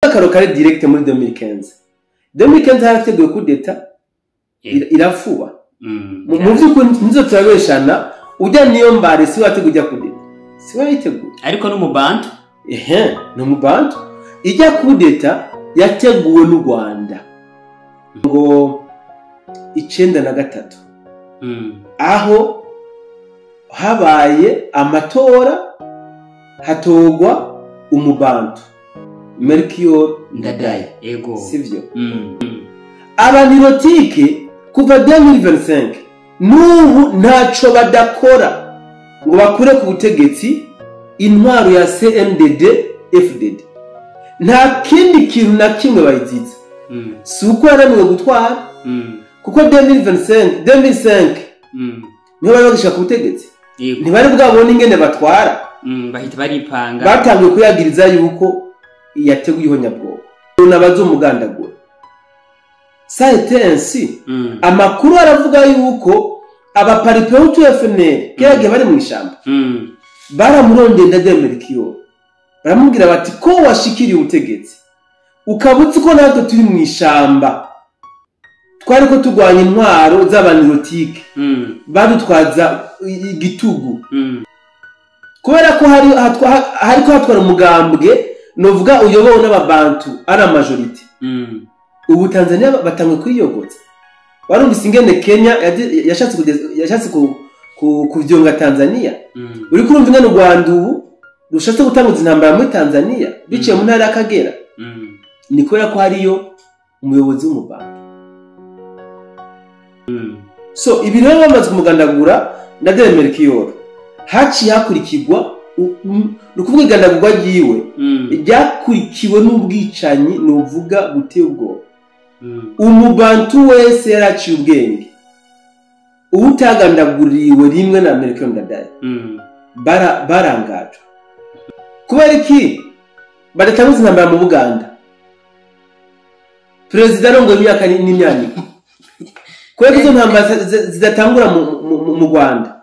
Ndaguha kare direct muri 2015. 2015 harateguwe coup d'état irafuba. Mu vy'ukuri nizo turabeshana ujya niyo mbare si wateguye ijya coup d'état. Si wayiteguye. Ariko no mu bantu. Ehe, no mu bantu. Ijya coup d'état yateguwe n'u Rwanda. Ngo 93. Aho habaye amatora hatogwa umubantu Melchior Ndadaye. Ego. Sivyo? Abanirotike kuva 2025 n'ubu ntaco badakora ngo bakure ku butegetsi intwaro ya CNDD FDD. Nta kindi kintu na kimwe bayiziza. Si uko yarananiwe gutwara. Kuko 2025 2005 niho bari bagishaka ku butegetsi. Ntibari bwabone ingene batwara. Bahita baripanga. Batangiye kuyagiriza yuko yateguye ihonyabwoko. Nabazomugandagura. Ça a été ainsi. Amakuru aravuga yuko abaparipeutu FNL kera bari mu ishamba. Baramurondeye Ndadaye Melchior. Baramubwira bati ko washikiriye ubutegetsi. Ukabutse ko natwe turi mu ishamba. Twari ko turwanya intwaro z'abanirotike. Badutwaza igitugu. Kubera ko hari ko hatwara umugambwe novuga uyobowe n'ababantu ari majorité. Ubu Tanzania batangwe kwiyogotsa. Warumvise ingene Kenya yashatse kuvyonga Tanzania. Uri kurumva ingene u Rwanda ubu rushatse gutanguza intambara muri Tanzania biciye mu ntara y'Akagera. Ni kubera ko hariyo umuyobozi w'umubantu. So ibi rero bamaze kumugandagura Ndadaye Melchior. Haciye hakurikirwa nukuvuga igandagurwa ryiwe ryakurikiwe n'ubwicanyi nuvuga buteye ubwoba. Umubantu wese yaraciye ubwenge. Uwutagandaguriwe rimwe na Melchior Ndadaye barangajwe. Kubera iki badatanguza intambara mu Buganda? Perezida arongoye imyaka n'imyaniko. Kubera izo ntambara zidatangura mu Rwanda.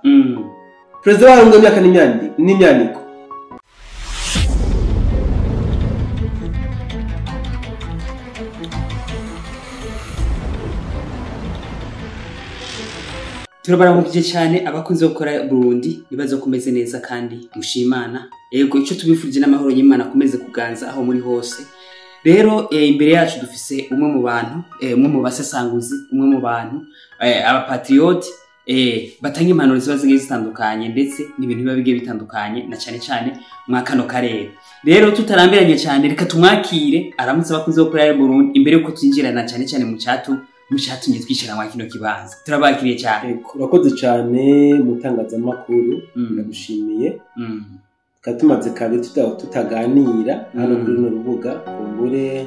Perezida warongoye imyaka n'imyaniko. Turabaramukije cyane abakunzi bo gukora Burundi, nibazo kumeze neza kandi mushimana. Yego, ico tubifurije n'amahoro y'Imana akomeze kuganza aho muri hose. Rero imbere yacu dufise umwe mu bantu, umwe mu basesanguzi, umwe mu bantu abapatriote batanga impanuro ziba zigiye zitandukanye ndetse n'ibintu biba bigiye bitandukanye na cyane cyane mwa kano karere. Rero tutarambiranye cyane reka tumwakire aramutse abakunzi bo gukora Burundi imbere yuko twinjirana cyane cyane mu catu mushatumye twicara mwa kino kibanza. Turabakiriye cyane. Urakoze cyane mutangazamakuru, ndagushimiye. Katumaze kabiri tutaganira hano kuri runo rubuga, kumbure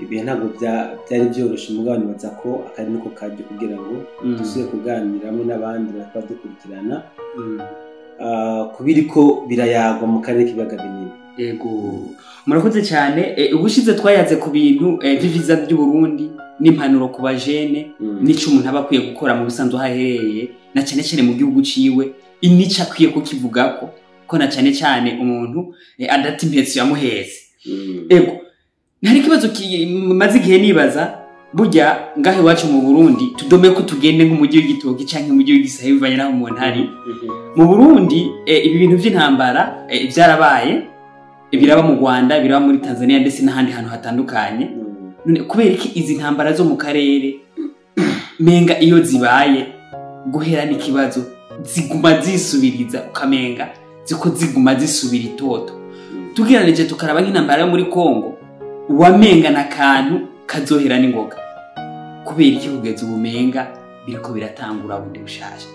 ibihe ntabwo byari byoroshe mugabo nibaza ko akari niko kaje kugira ngo dusubire kuganiramo n'abandi badukurikirana. Kubiriko birayagwa mu karere k'ibiyaga binini. Yego, murakoze cyane. Ubushize twayaze ku bintu vy'iviza by'u Burundi n'impanuro ku bajene n'ico umuntu aba akwiye gukora mu bisanzwe aherereye na cyane cyane mu gihugu ciwe, inico akwiye kukivugako ko na cyane cyane umuntu adata impetso yamuheze. Ego, ntari kibazo maze igihe nibaza burya ngahe iwacu mu Burundi tudome ko tugende nk'umujyi w'Igitoki canke umujyi w'Igisahe bivanye naho umuntu ari. Mu Burundi ibi bintu vy'intambara vyarabaye, biraba mu Rwanda, biraba muri Tanzania ndetse n'ahandi hantu hatandukanye. None kubera iki izi ntambara zo mu karere menga iyo zibaye guhera n'ikibazo ziguma zisubiriza ukamenga ziko ziguma zisubira itoto. Tugiranije tukaraba nk'intambara yo muri Kongo wamenga nakantu kazohera n'ingoga. Kubera iki kugeza ubumenga biriko biratangura bundi bushasha?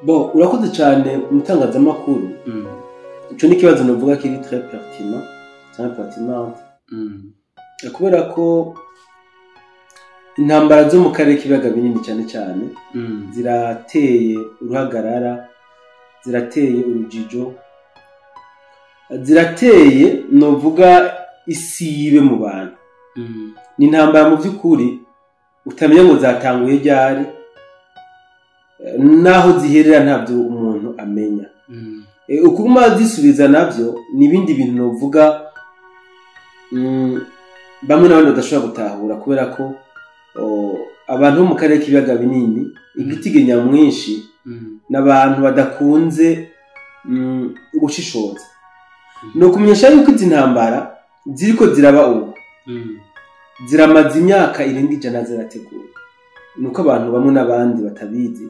Bon, urakoze cyane umutangazamakuru. Ico ni kibazo novuga kiri très pertinent, très pertinent. Kubera ko intambara zo mu karere k'ibiyaga binini cyane cyane zirateye uruhagarara, zirateye urujijo, zirateye novuga isibe mu bantu. Ni intambara mu by'ukuri utamenya ngo zatanguye ryari naho ziherera ntabyo umuntu amenya. Ukuguma zisubiza navyo ni ibindi bintu novuga Bamwe n'abandi badashobora gutahura, kubera ko abantu bo mu karere k'ibiyaga binini, igitiga nyamwinshi, n'abantu badakunze gushishoza. Ni ukumenyesha yuko izi ntambara ziriko ziraba ubu ziramaze imyaka irenga 100 zirateguwe. Nuko abantu bamwe n'abandi batabizi,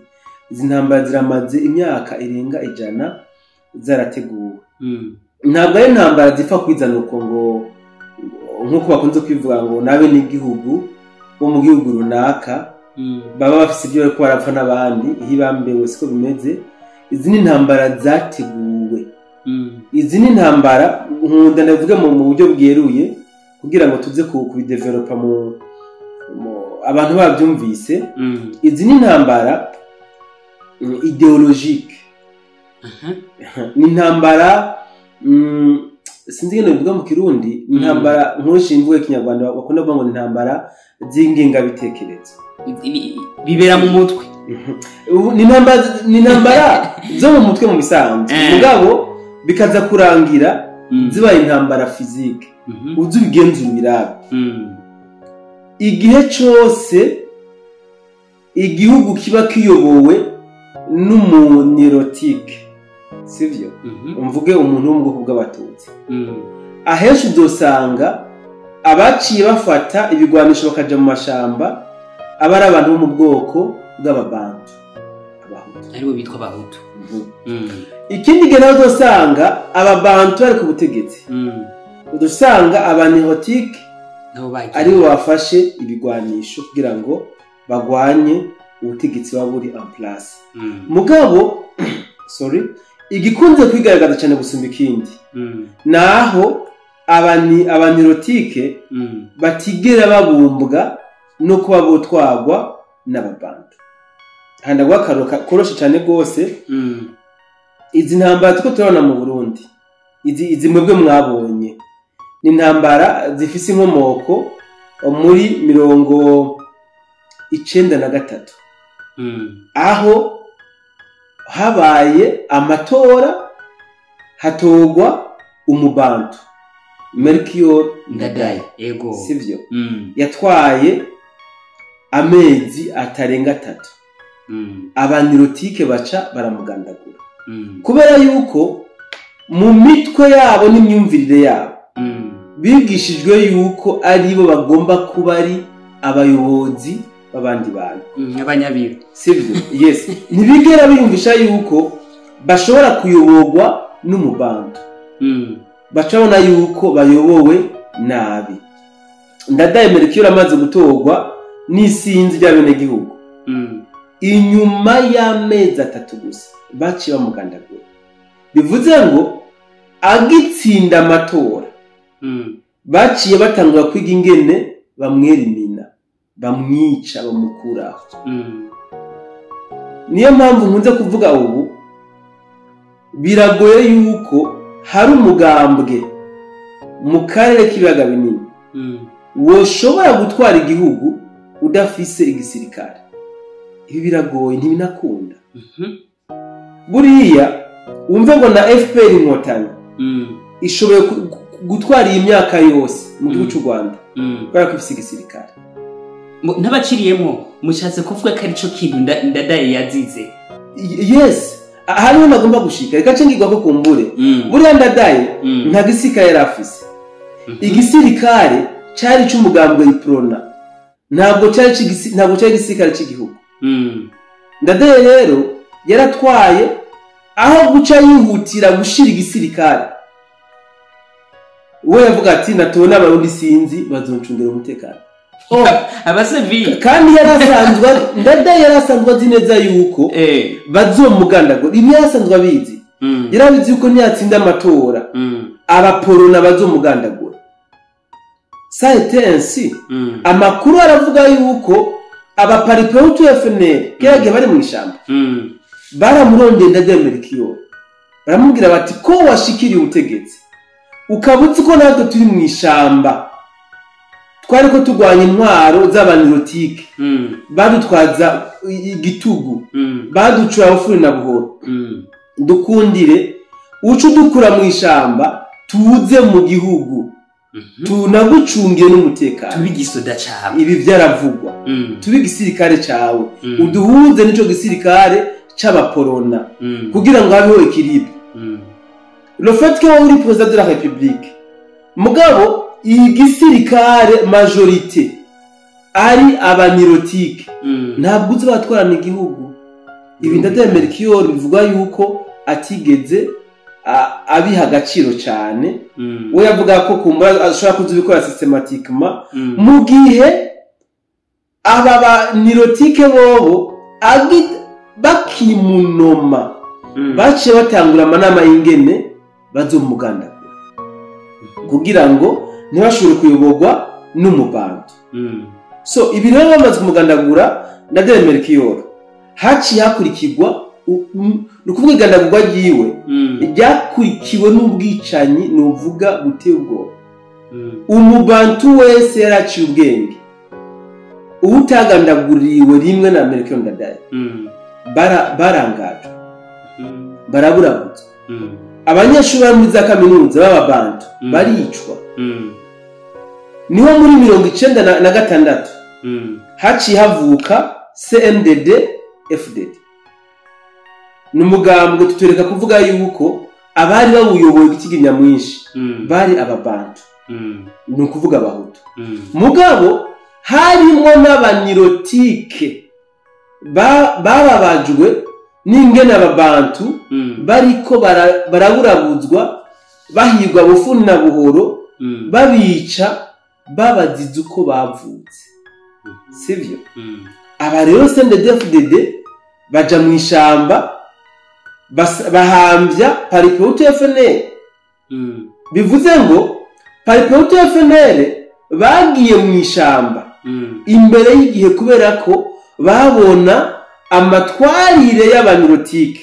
izi ntambara ziramaze imyaka irenga 100 zarateguwe. Ntabwo ari intambara zipfa kwizana uko, ngo nk'uko bakunze kwivuga ngo nabe n'igihugu bo mu gihugu runaka baba bafise ibyo bariko barapfa n'abandi, ihibambewe siko bimeze. Izi ni intambara zateguwe. Izi ni intambara nkunda ndavuga mu buryo bweruye kugira ngo tuze kubidevelopa mu abantu babyumvise. Izi ni intambara idéologique. Ni intambara, sinzi ngene bivuga mu Kirundi, ni intambara nkoresha imvugo y'Ikinyarwanda bakunda kuvuga ngo ni intambara z'ingengabitekerezo. Bibera mu mutwe. Ni intambara zo mu mutwe mu bisanzwe, mugabo bikaza kurangira zibaye intambara physique. Uzi ubigenzura ibiraba. Igihe cose igihugu kiba kiyobowe n'umunirotike, sivyo? Umvuge umuntu wo mu bwoko bw'Abatutsi, ahenshi uzosanga abaciye bafata ibigwanisho bakaja mu mashamba aba ari abantu bo mu bwoko bw'Ababantu, Abahutu, aribo bitwa Abahutu. Ikindi gihe naho uzosanga Ababantu bari ku butegetsi, uzosanga abanirotike aribo bafashe ibigwanisho kugira ngo bagwanye ubutegetsi buba buri en place. Mugabo sorry, igikunze kwigaragaza cyane gusumba ikindi naho abanirotike batigera babumbwa no kuba botwagwa n'Ababantu. Handa guha koroshe cyane rwose. Izi ntambara tuko turabona mu Burundi, izi mwebwe mwabonye, ni intambara zifise inkomoko muri 93, aho habaye amatora hatogwa umubantu Melchior Ndadaye. Ego. Sivyo? Yatwaye amezi atarenga 3. Abanirotike baca baramugandagura. Kubera yuko mu mitwe yabo n'imyumvirire yabo bigishijwe yuko aribo bagomba kuba ari abayobozi b'abandi bantu, abanyabiru. Sivyo? Yes. Ntibigera biyumvisha yuko bashobora kuyoborwa n'umubantu. Bacabona yuko bayobowe nabi. Ndadaye Melchior amaze gutorwa n'isinzi ry'abenegihugu, inyuma y'amezi 3 gusa baciye bamugandagura. Bivuze ngo agitsinda amatora baciye batangura kwiga ingene bamwerimina, bamwica, bamukuraho. Niyo mpamvu nkunze kuvuga ubu biragoye yuko hari umugambwe mu karere k'ibiyaga binini woshobora gutwara igihugu udafise igisirikare. Ibi biragoye, ntibinakunda. Buriya wumve ngo na FPR Inkotanyi ishoboye gutwara iyi myaka yose mu gihugu cy'u Rwanda kubera ko ifise igisirikare. Ntabaciriyemo, mushatse kuvuga ko arico kintu Ndadaye yazize? Yes, hariho nagomba gushika, reka nce ngirwa ko kumbure. Buriya Ndadaye nta gisirikare yari afise. Igisirikare cari c'umugambwe Iprona, ntabwo cari igisirikare c'igihugu. Ndadaye rero yaratwaye aho guca yihutira gushira igisirikare. We yavuga ati natowe n'Abarundi sinzi bazoncungira umutekano. Abasivili. Kandi yarasanzwe Ndadaye yarasanzwe azi neza yuko bazomugandagura. Ibi yarasanzwe abizi. Yarabizi yuko ntiyatsinda amatora abaporona bazomugandagura. Ça a été ainsi. Amakuru aravuga yuko abaparipehutu FNL kera bari mu ishamba baramurondeye Ndadaye Melchior, baramubwira bati ko washikiriye ubutegetsi ukaba uzi ko natwe turi mu ishamba, twari ko turwanya intwaro z'abanirotike, badutwaza igitugu, baducura bufuri na buhoro, dukundire uce udukura mu ishamba tuze mu gihugu. Tunagucungiye n'umutekano, tube igisoda cawe. Ibi vyaravugwa. Tube igisirikare cawe, uduhuze n'ico gisirikare c'abaporona kugira ngo habeho équilibre. Le fait que wowe uri président de la République, mugabo igisirikare majorité ari abanirotike, ntabwo uzi batwarana igihugu. Ibi Ndadaye Melchior bivuga yuko atigeze abiha agaciro cyane. We yavuga ko kumbura ashobora kuzibikora systématiquement, mu gihe aba banirotike bobo bakimunoma baciye batangura amanama y'ingene bazomugandagura kugira ngo ntibashobore kuyoborwa n'umubantu. So ibi rero, bamaze kumugandagura Ndadaye Melchior, haciye hakurikirwa ni ukuvuga igandagurwa ryiwe ryakurikiwe n'ubwicanyi nuvuga buteye ubwoba. Umubantu wese yaraciye ubwenge uwutagandaguriwe rimwe na Melchior Ndadaye barangajwe, baraburabutswa. Abanyeshuri bari muri za kaminuza b'ababantu baricwa. Niho muri 96 haciye havuka CNDD FDD. Ni umugambwe tutureka kuvuga yuko abari bawuyoboye igitigi nyamwinshi bari ababantu, ni ukuvuga abahutu. Mugabo harimwo n'abanirotike bababajwe n'ingene ababantu bariko baraburabuzwa, bahigwa bufuni na buhoro, babica babaziza uko bavutse, sivyo? Aba rero CNDD-FDD baja mu ishamba, bahambya Palipehutu FNL. Bivuze ngo Palipehutu FNL bagiye mu ishamba imbere y'igihe kubera ko babona amatwarire y'abanirotike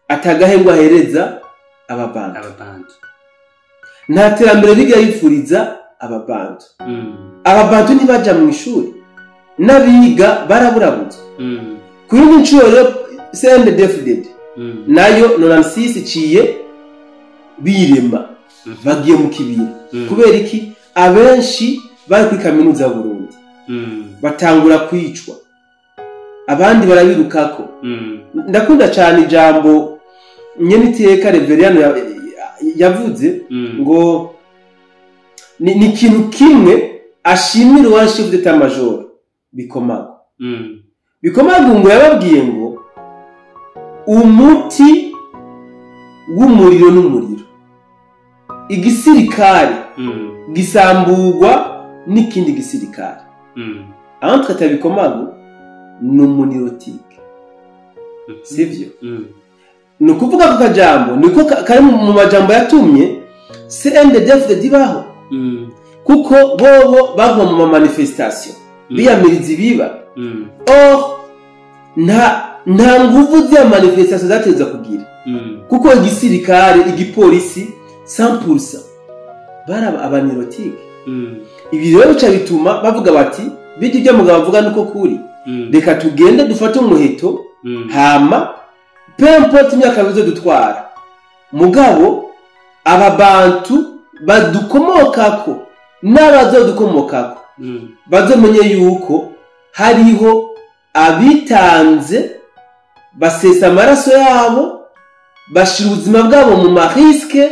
atagahengwa ahereza ababantu. Ababantu. Nta terambere riga yifuriza ababantu. Ababantu ntibaja mu ishuri, n'abiga baraburabutswa. Ku yindi nshuro rero CNDD-FDD nayo 96 iciye birema, bagiye mu kibira. Kubera iki? Abenshi bari kuri kaminuza y'Uburundi batangura kwicwa, abandi barabirukako. Ndakunda cyane ijambo nyeniteka Reveriyano yavuze ngo ni ikintu kimwe ashimira uwa chef d'état major Bikomagu. Bikomagu ngo yababwiye ngo umuti w'umuriro n'umuriro, igisirikare gisamburwa n'ikindi gisirikare. Entre Bikomagu ni umunirotike, sivyo? Ni ukuvuga ko kajambo niko kari mu majambo yatumye CNDD-FDD ibaho, kuko bobo bagwa mu manifestation biyamiriza ibiba. Or nta nguvu z'iyo manifestation zateza kugira, kuko igisirikare, igipolisi 100% bari abanirotike. Ibi rero bica bituma bavuga bati bijya ibyo mugabo avuga niko kuri, reka tugende dufate umuheto, hama peu importe imyaka bizodutwara, mugabo aba bantu badukomokako n'abazodukomokako bazomenye yuko hariho abitanze, basesa amaraso yabo, bashira ubuzima bwabo mu ma risques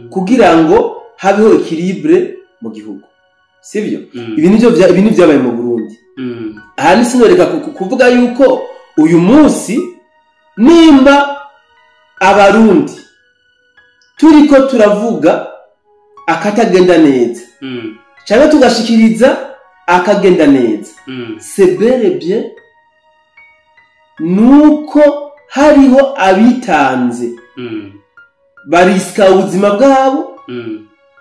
kugira ngo habeho équilibre mu gihugu, sivyo? Ibi nivyo vyabaye mu Burundi. Aha ni sinoreka kuvuga yuko uyu munsi nimba abarundi turiko turavuga akatagenda neza cyangwa tugashikiriza akagenda neza, c'est bel et bien nuko hariho abitanze, barisika ubuzima bwabo.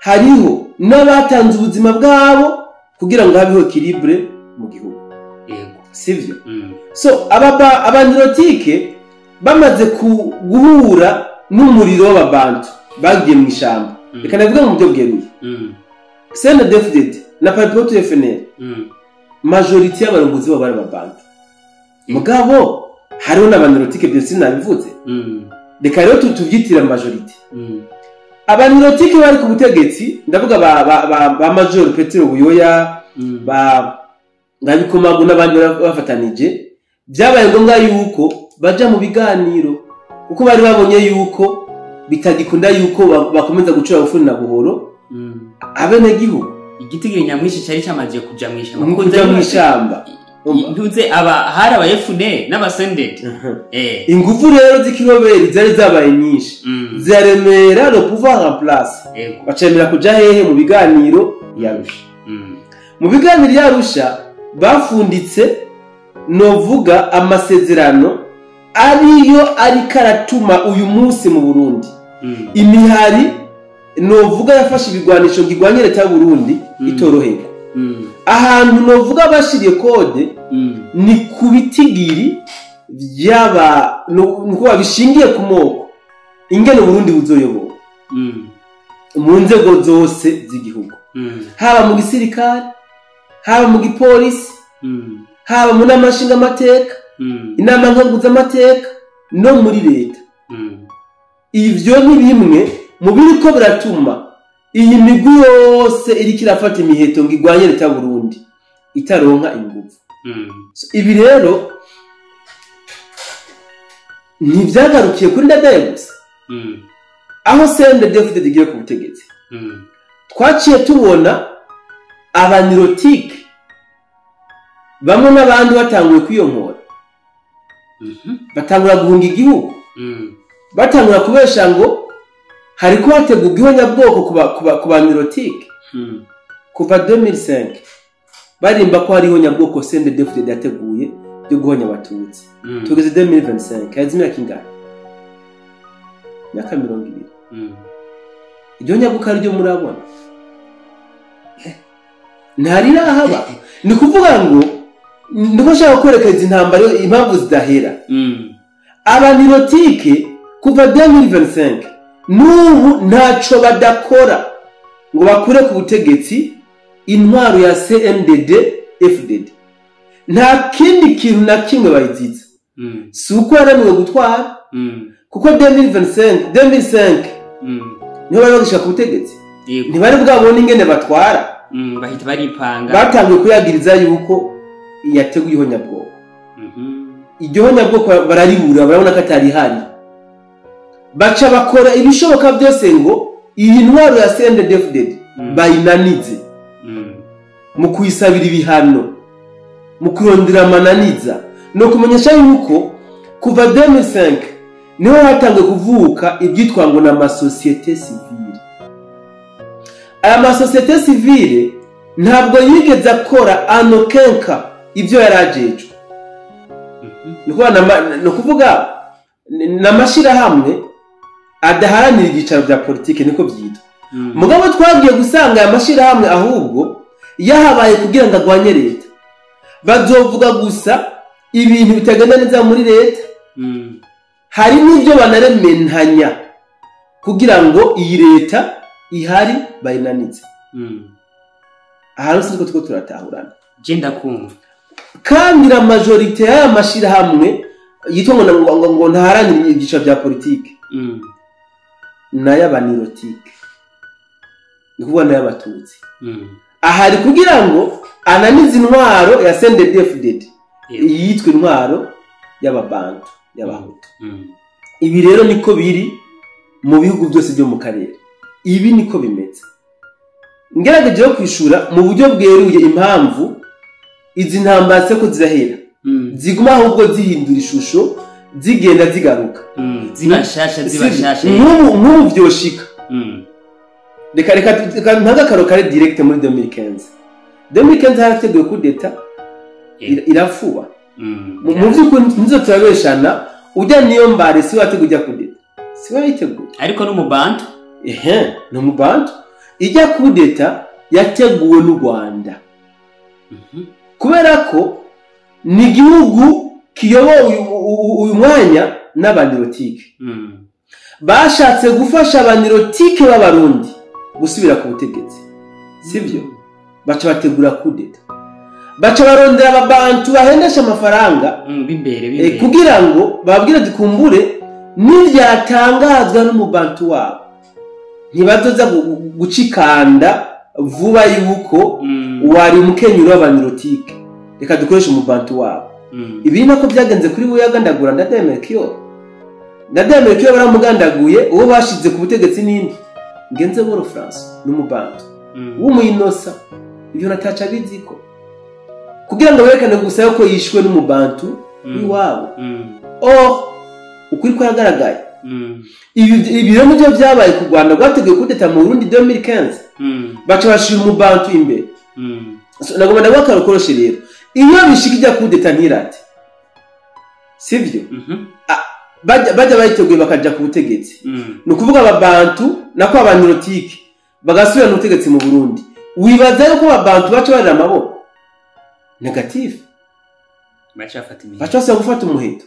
Hariho n'abatanze ubuzima bwabo kugira ngo habeho équilibre mu gihugu, sivyo? So abanirotike bamaze guhura n'umuriro w'ababantu bagiye mu ishamba, reka ndavuga mu buryo bweruye, CNDD-FDD na Palipehutu FNL, majorité y'abarongozi babo bari ababantu, mugabo hariho n'abanirotike, byose sinabivuze. Reka rero tuvyitire majorité. Abanirotike bari ku butegetsi, ndavuga ba Major Petero Buyoya, ba Bikomagu n'abandi bafatanije, byabaye ngombwa yuko baja mu biganiro, kuko bari babonye yuko bitagikunda yuko bakomeza gucura bufuni na buhoro abenegihugu. Igitigiri nyamwinshi cari camaze kuja mw'ishamba, kuja mw'ishamba. Ntuze aba hari aba FNL n'abasended. Ingufu rero z'ikiroberi zari zabaye nyinshi, ziraremera le pouvoir en place. Bacemera kuja hehe? Mu biganiro y'Arusha. Mu biganiro y'Arusha bafunditse novuga amasezerano ariyo ariko aratuma uyu munsi mu Burundi imihari novuga yafashe ibigwanisho ngigwanye leta y'u Burundi itoroherwa. Ahantu novuga bashiriye code ni ku bitigiri by'aba nuko bishingiye ku moko, ingene Burundi buzoyoboka mu nzego zose z'igihugu, haba mu gisirikare, haba mu gipolisi, haba mu nama nshingamateka, inama nkenguzamateka no muri leta. Ivyo ni bimwe mu biriko biratuma iyi migwi yose iriko irafata imiheto ngo igwanye leta y'u Burundi itaronka inguvu. So, ibi rero ntivyagarukiye kuri Ndadaye gusa. Aho CNDD-FDD igiye ku butegetsi, twaciye tubona abanirotike bamwe n'abandi batanguye kwiyonkora, batangura guhunga igihugu, batangura kubesha ngo hariko hategurwa ihonyabwoko ku banirotike. Kuva 2005 barimba ko hariho nyabwoko CNDD-FDD yateguye byo guhonya abatutsi. Tugeze 2025, haheze imyaka ingahe? Imyaka 20. Iryo nyabwoko ariryo murabona ntarirahaba. Ni kuvuga ngo niko nshaka kwereka izi ntambara impamvu zidahera. Abanirotike kuva 2025 n'ubu ntaco badakora ngo bakure ku butegetsi intwaro ya CNDD FDD. Nta kindi kintu na kimwe bayiziza, si uko yananiwe gutwara, kuko 2025 niho bari bagishika ku butegetsi, ntibari bwabone ingene batwara, bahita baripanga, batanguye kuyagiriza yuko yateguye ihonyabwoko. Iryo honyabwoko bararibura, barabona ko atari ihari, baca bakora ibishoboka byose ngo iyi ntwaro ya CNDD-FDD bayinanize mu kuyisabira ibihano, mu kurondera amananiza, no kumenyesha yuko kuva 2005 niho hatangiye kuvuka ibyitwa ngo na masosiyete sivile. Aya masosiyete sivile ntabwo yigeze akora anokenka ibyo yarajejwe. Ni ukuvuga n'amashirahamwe adaharanira ibyicaro bya politike, niko byitwa. Mugabo twagiye gusanga aya mashirahamwe ahubwo yahabaye kugira ngo agwanye leta. Bazovuga gusa ibintu bitagenda neza muri leta, hari n'ibyo banarementanya kugira ngo iyi leta ihari bayinanitse. Ahantu sinzi ko turiko turatahurana. Je ndakumva. Kandi la majorité y'aya mashirahamwe yitwa ngo ntaharanira ibyicaro bya politike, n'ay'abanirotike, ni kuvuga n'ay'abatutsi, ahari kugira ngo ananize intwaro ya CNDD-FDD yitwa intwaro y'ababantu y'abahutu. Ibi rero niko biri mu bihugu byose byo mu karere, ibi niko bimeze. Ngerageje kwishura mu buryo bweruye impamvu izi ntambara se ko zirahera, ziguma ahubwo zihindura ishusho, zigenda zigaruka, zibashasha zibashasha. Nk'ubu vyoshika. Reka reka ntange akaro kare direct muri 2015. 2015 harateguwe coup d'etat irafuba. Mu by'ukuri nizo turabeshana, ujya niyo mbare si wateguye ijya coup d'etat, si wayiteguye, ariko n'umubantu. Ehe, ni umubantu. Ijya coup d'etat yateguwe n'u Rwanda, kubera ko ni igihugu kiyobowe uyu mwanya n'abanirotike. Bashatse gufasha abanirotike b'abarundi gusubira ku butegetsi, sibyo? Baca bategura coup d'etat, baca barondera ababantu bahendesha amafaranga b'imbere kugira ngo babwire dukumbure n'ivyatangazwa n'umubantu wabo Ntibazoza gucikanda vuba yuko wari umukenyuro w'abanirotike, reka dukoreshe umubantu wabo. Ibi nako byagenze kuri we yagandagura Ndadaye Melchior. Ndadaye Melchior baramugandaguye, uwo bashize ku butegetsi ninde? Ngenze Boro France n'umubantu w'umuyinosa. Ibyo nataca biziko kugira ngo berekane gusa yuko yishwe n'umubantu w'iwabo. Or ukuri ko yagaragaye. Ibi rero nibyo byabaye ku Rwanda rwateguye kudeta mu Burundi 2015. Baca bashira umubantu imbere. So, nagomba ndaguha akarukoroshe rero. Iyo bishika ijya kudeta ntirate, sivyo? Bajya bayiteguye bakaja ku butegetsi, ni ukuvuga ababantu nako abanirotike bagasubirana ubutegetsi mu Burundi, wibaza yuko ababantu baca barira amaboko? Négatif. Baca bafata imihigo. Baca basaba gufata umuheto,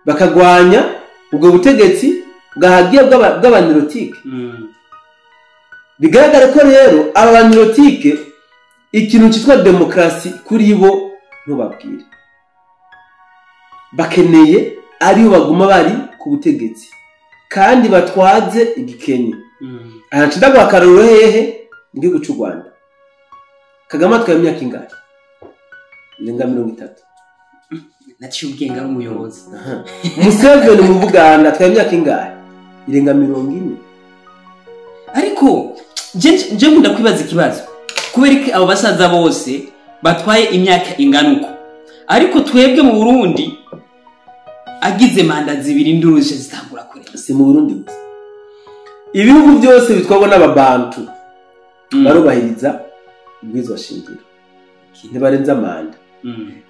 bakagwanya ubwo butegetsi bwahagiye bw'abanirotike. Bigaragara ko rero aba banirotike ikintu cyitwa demokarasi kuri bo ntubabwire, bakeneye aribo baguma bari ku butegetsi kandi batwaze igikenye. Aha nca ndaguha akarorero hehe? Mu gihugu cy'u Rwanda. Kagame atwaye imyaka ingahe? Irenga 30. Naciye ubwenge ari umuyobozi. Museveni mu Buganda atwaye imyaka ingahe? Irenga 40. Ariko je nkunda kwibaza ikibazo, kubera ko abo basaza bose batwaye imyaka ingana uko, ariko twebwe mu Burundi agize manda zibiri induru zitangura kurema? Si mu Burundi gusa, ibihugu byose bitwarwa n'ababantu barubahiriza ibwirizwa shingiro, ntibarenza manda.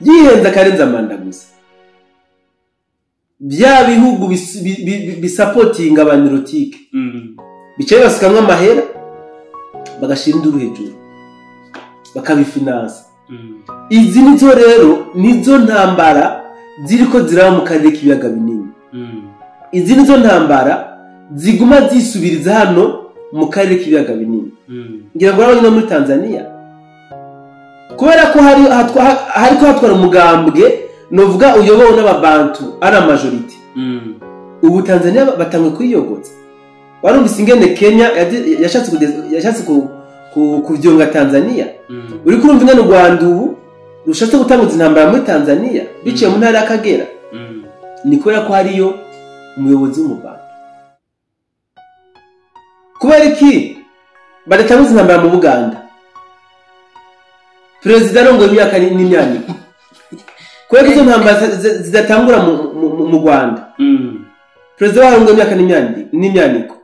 Yihenze akarenza manda gusa, bya bihugu bisapotinga abanirotike bicaye basukamwo amahera, bagashira induru hejuru, bakabifinansa. Izi nizo rero nizo ntambara ziriko ziraba mu karere k'ibiyaga binini. Izi nizo ntambara ziguma zisubiriza hano mu karere k'ibiyaga binini. Ngira ngo urabona muri Tanzania, kubera ko hari hariko hatwara umugambwe novuga uyobowe n'ababantu ari a majorité, ubu Tanzania batangwe kwiyogotsa. Warumvise ingene Kenya yashatse kuvyonga Tanzania? Uriko urumva ingene u Rwanda ubu rushatse gutanguza intambara muri Tanzania biciye mu ntara y'Akagera? Ni kubera ko hariyo umuyobozi w'umubantu. Kubera iki badatanguza intambara mu Buganda, perezida arongoye imyaka n'imyaniko? Kubera ko izo ntambara zidatangura mu Rwanda, perezida warongoye imyaka n'imyaniko?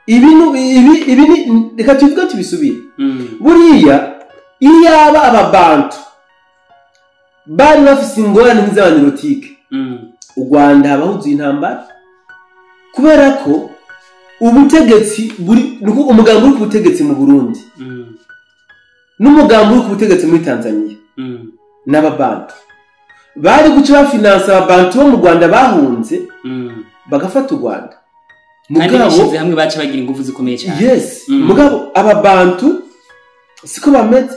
Ibi ibi ni reka tuvuge tubisubire. Buriya iyaba ababantu bari bafise ingorane nk'iz'abanirotike, u Rwanda haba huzuye intambara, kubera ko ubutegetsi buri ni ukuvuga umugambi uri ku butegetsi mu Burundi n'umugambi uri ku butegetsi muri Tanzania n'ababantu bari guca bafinansa ababantu bo mu Rwanda bahunze, bagafata u Rwanda. Kandi Mugabo bishize hamwe baca bagira ingufu zikomeye cyane. Yes. Mugabo aba bantu siko bameze,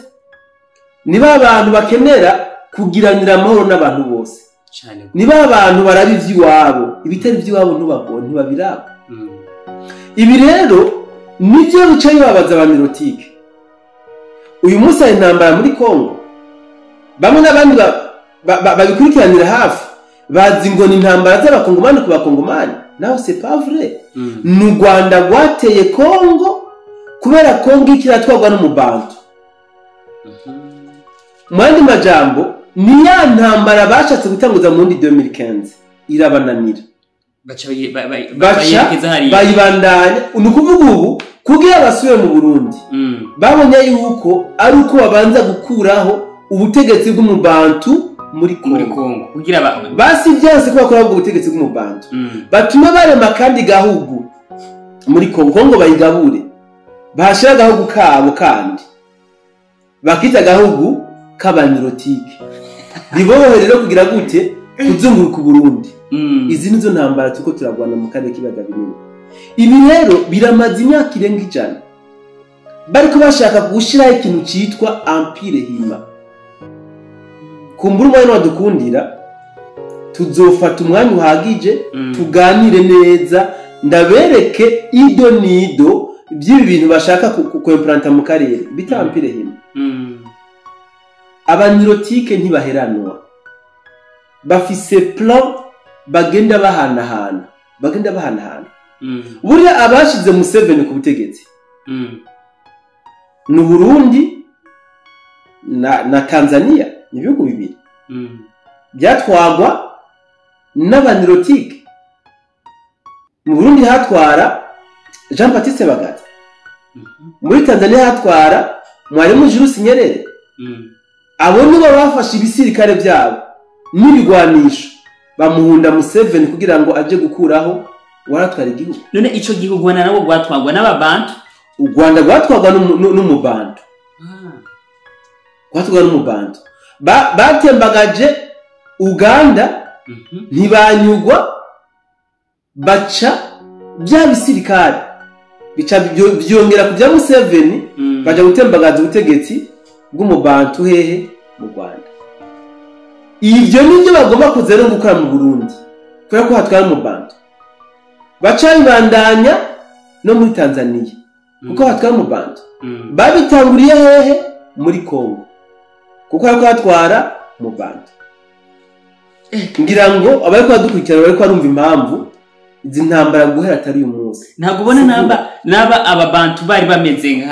niba abantu bakenera kugiranira amahoro n'abantu bose, niba abantu baraba ivy'iwabo, ibitari ivy'iwabo ntubabone, ntibabiraba. Ibi rero nibyo bica bibabaza abanirotike. Uyu munsi hari intambara muri Kongo, bamwe n'abandi babikurikiranira hafi bazi ngo ni intambara z'abakongomani ku bakongomani, naho c'est pas vrai. Ni u Rwanda rwateye Kongo kubera Kongo ikiratwarwa n'umubantu. Mu yandi majambo, ni ya ntambara bashatse gutanguza mu wundi 2015 irabananira. Baca baca bayerekeza hariya. Bayibandanya. Ni ukuvuga ubu kugira basubire mu Burundi, babonye yuko ari uko babanza gukuraho ubutegetsi bw'umubantu muri muri Kongo. Kongo kugira ba Basi byanse ko bakora ubwo butegetsi bw'umubantu, batume barema kandi gahugu muri Kongo, Kongo bayigabure, bahashira agahugu kabo kandi bakita agahugu k'abanirotike, biborohere rero kugira gute? Kuzunguruka Uburundi. Izi nizo ntambara turiko turagwana mu karere k'ibiyaga binini. Ibi rero biramaze imyaka irenga 100 bariko bashaka gushiraho ikintu citwa empire hima. Kumbura umwanya wadukundira, tuzofata umwanya uhagije, tuganire neza, ndabereke. Ido nido by'ibi bintu bashaka kwimplanta mu karere bita Empire Hima. Abanilotiques ntibaheranwa, bafise plan, bagenda bahanahana, bagenda bahanahana. Buriya abashize Museveni ku butegetsi ni Burundi na Tanzania, ni ibihugu bibiri byatwagwa n'abanilotiques. Mu Burundi hatwara Jean Baptiste Bagaza, muri Tanzania hatwara Mwalimu Julius Nyerere. Abo nibo bafashe ibisirikare byabo n'ibigwanisho, bamuhunda Museveni kugira ngo aje gukuraho waratwara igihugu. None ico gihugu Rwanda nabo rwatwagwa n'ababantu? U Rwanda rwatwarwa n'umubantu, rwatwarwa n'umubantu. Batembagaje Uganda, ntibanyugwa, baca bya bisirikare bica byongera ku bya Museveni, baja gutembagaza ubutegetsi bw'umubantu hehe? Mu Rwanda. Ivyo nivyo bagomba kuza rero gukora mu Burundi, kubera ko hatwara umubantu. Baca bibandanya no muri Tanzania, kuko hatwara umubantu. Babitanguriye hehe? Muri Congo, kuko hariko hatwara umubantu. Ngira ngo abariko badukurikirana bariko barumva impamvu izi ntambara guhera atari uyu munsi. Ntabwo ubona naba aba bantu bari bameze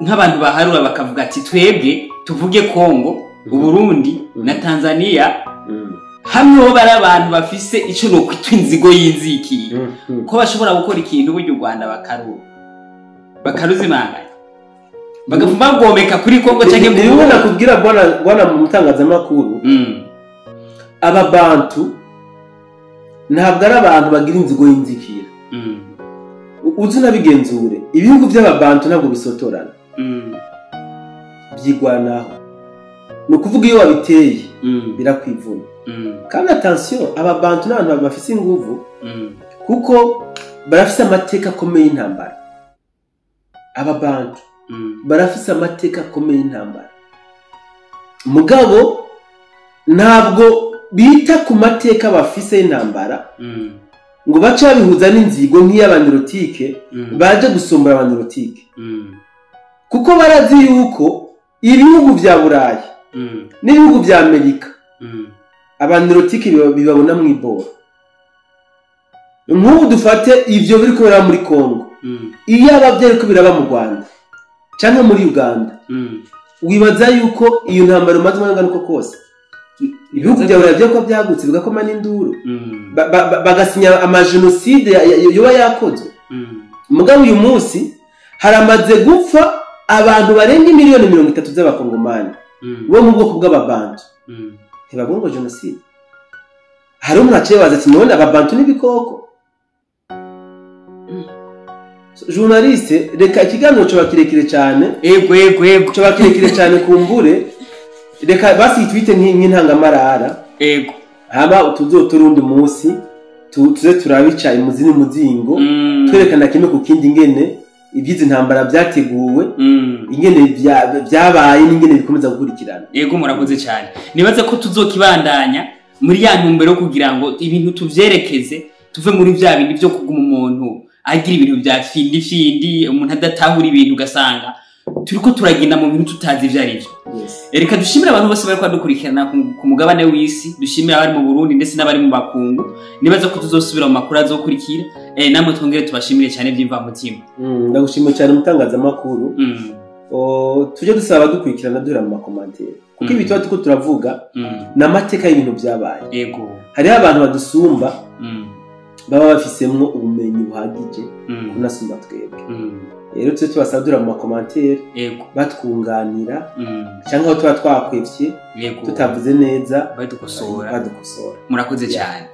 nk'abantu baharura, bakavuga ati: "Twebwe tuvuge Kongo, Uburundi na Tanzania hamwe ho bari abantu bafise ico nokwitwa inzigo y'inzikiye, ko bashobora gukora ikintu burya u Rwanda bakaruzimanganya, bagapfuma bagomeka kuri Kongo canke mu Ni bimwe Burundi." Nakubwira bwana mu mutangazamakuru, aba bantu ntabwo ari abantu bagira inzigo y'inzikira. Uzi unabigenzure, ibihugu by'ababantu ntabwo bisotorana, byigwanaho. Ni ukuvuga iyo wabiteye birakwivuna. Kandi attention, aba bantu ni abantu bafise inguvu, kuko barafise amateka akomeye y'intambara. Aba bantu barafise amateka akomeye y'intambara, mugabo ntabwo bita ku mateka bafise y'intambara ngo bace babihuza n'inzigo nk'iy'abanilotiques, baje gusombora abanilotiques, kuko barazi yuko ibihugu vya Burayi n'ibihugu vya Amerika abanilotiques bibabona mw'ibora. Nk'ubu dufate ivyo biriko biraba muri Kongo, iyo aba vyariko biraba mu Rwanda canke muri Uganda, wibaza yuko iyo ntambara umaze umwanya ungana uko kose, ibihugu vya Burayi vyako byagutse bigakoma n'induru, bagasinya amajenoside yoba yakozwe? Mugabo uyu munsi haramaze gupfa abantu barenga miliyoni 30 z'abakongomani bo mu bwoko bw'ababantu, ntibavuga ngo jenoside. Hari umuntu aciye baza ati: "None ababantu n'ibikoko?" Journaliste, reka ikiganiro coba kirekire cyane. Ego ego ego. Coba kirekire cyane, kumbure reka basi twite nk'intangamarara. Hama tuzotora undi munsi, tuze turabica imuzi n'umuzingo, twerekana kimwe ku kindi ingene iby'izi ntambara byateguwe, ingene byabaye n'ingene bikomeza gukurikirana. Yego, murakoze cyane. Nibaza ko tuzokibandanya muri ya ntumbero yo kugira ngo ibintu tuvyerekeze, tuve muri vya bindi vyo kuguma umuntu agira ibintu vya findi findi, umuntu adatahura ibintu, ugasanga turiko turagenda mu bintu tutazi ivyo ari vyo. Reka dushimire abantu bose bariko badukurikirana ku mugabane w'isi, dushimire abari mu Burundi ndetse n'abari mu bakungu. Nibaza ko tuzosubira mu makuru azokurikira. Namwe twongere tubashimire cyane by'imvamutima. Ndagushimiye cyane umutangazamakuru. Tujye dusaba abadukurikirana duhera mu macommentaires, kuko ibi tuba turiko turavuga ni amateka y'ibintu byabaye. Hariho abantu badusumba, baba bafisemwo ubumenyi buhagije kunasumba twebwe. Rero tujye tubasaba duhera mu macommentaires, batwunganira cyangwa aho tuba twakwevye, tutavuze neza, badukosora. Badukosora. Murakoze cyane.